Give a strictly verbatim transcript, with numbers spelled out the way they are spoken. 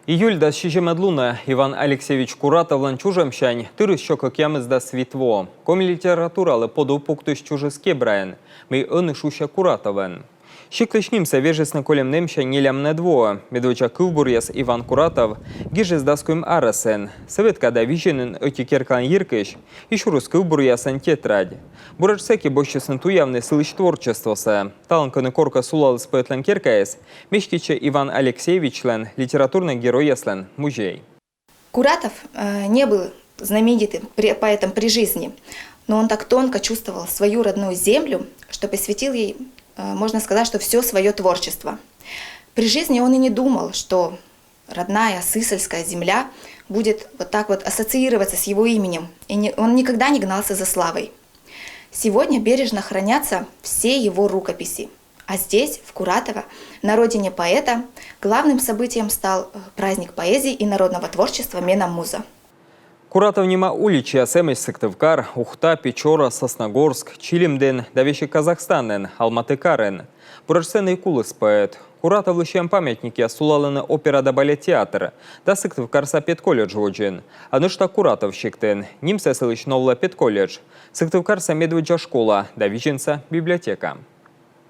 Июль дас сизимӧд лунӧ Иван Алексеевич Куратовлӧн чужӧмсянь тырис сё кӧкъямысдас вит во. Коми литературалы подув пуктысь чужис Кебраын, мый ӧні шусьӧ Куратовӧн. Сиктысь нимсӧ вежисны кольӧм нэмсянь нелямнӧд воӧ. Медводдза кывбуръяс Иван Куратов гижис дас куим арӧсӧн. Сӧветка да Визинын ӧти керкалӧн йиркысь и сюрис кывбуръясӧн тетрадь. Буретш сэки босьтчисны туявны сылысь творчествосӧ. Талун, кӧні коркӧ сулаліс поэтлӧн керкаыс, меститчӧ Иван Алексеевичлӧн литературнӧй геройяслӧн музей. Куратов э, не был знаменитым пре- поэтом при жизни, но он так тонко чувствовал свою родную землю, что посвятил ей, э, можно сказать, что все свое творчество. При жизни он и не думал, что родная Сысольская земля будет вот так вот ассоциироваться с его именем. И не- он никогда не гнался за славой. Сегодня бережно хранятся все его рукописи. А здесь, в Куратово, на родине поэта, главным событием стал э, праздник поэзии и народного творчества Мена Муза. Куратов нима уличаяс эмӧсь Сыктывкарын, Ухтаын, Печораын, Сосногорскын, Чилимдін да весиг Казахстанын, Алматы карын. Буретш сэні и куліс поэт. Куратовлы сиӧм памятникъяс сулалӧны опера да балет театр да Сыктывкарса педколледж водзын. А нӧшта Куратов сиктын нимсӧ сылысь новлӧ педколледж, Сыктывкарса медводдза школа да Визинса библиотека.